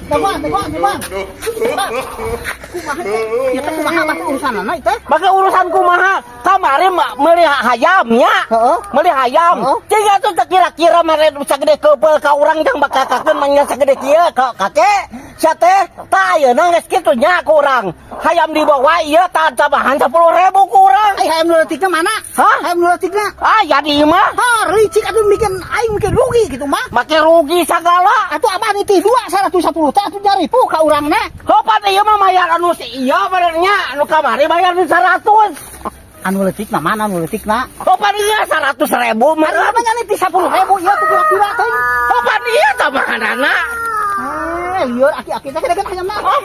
Dagoan, dagoan, dagoan. Bah, kumaha teh? Ieu teh kumaha, Bah, urusanana ieu teh? Maka urusan kumaha? Kamari meuli hayamnya. Heeh. Meuli hayam. Heeh. Jika tuh teu kira-kira mere sagede keupel ka urang jang bakakakeun manya sagede kieu ka kakek. Sia teh tah ayeuna geus kitu nya ku urang. Hayam dibawa ieu tah tambahan 10.000 ku urang. Ai hayam nu leutikna mana? Hah? Hayam nu leutikna? Ah, jadi mah Ha, licik atuh bikin aing bikin rugi gitu mah. Make rugi sagala. Atuh abah nitih dua 110 teh atuh jaripu ka urangna. Hopan ieu mah mayar anu si iya benernya anu kamari bayar nu 100. Anu leutikna mana anu leutikna? Hopan ieu 100.000 Anu mah. namanya nitih 10.000 ieu tuh kira-kira teh. Hopan ieu tambahanana. Eh, lieur aki-aki teh kadang hayamna. Oh,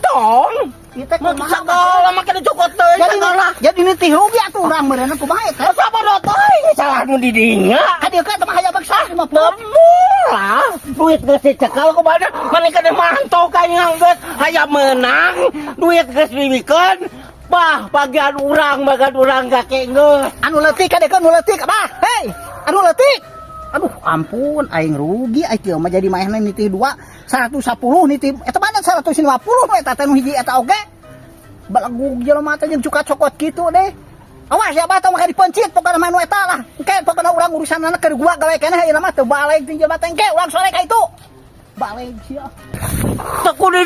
tong. Ieu teh Make kumaha? sagala make dicokot teuing Jadi sagala. jadi nitih rugi atuh urang meureunna kumaha eta? Masa bodoh teuing salah nu di dinya. Ka dieu ka teh mah hayam baksa 50. Temu lah, duit geus dicekal ku mana, mana kena mantau ka geus hayam menang, duit geus dibikeun. Bah, bagian urang kakek geus. Anu leutik ka dieu anu leutik, Abah. Hei, anu leutik. Aduh, ampun, aing rugi aing kieu mah jadi maehna nitih dua 110 nitih eta mana 150 eta teh nu hiji eta oge. Balegug jelema teh jeung cuka cokot kitu deh. Awas ya, Abah, tong make dipencit pokona mah nu eta lah. Engke pokona urang urusanana keur gua gawe keneh ayeuna mah teu baleg ting jelema teh engke urang sore ka itu. Baleg sia. Teu kudu.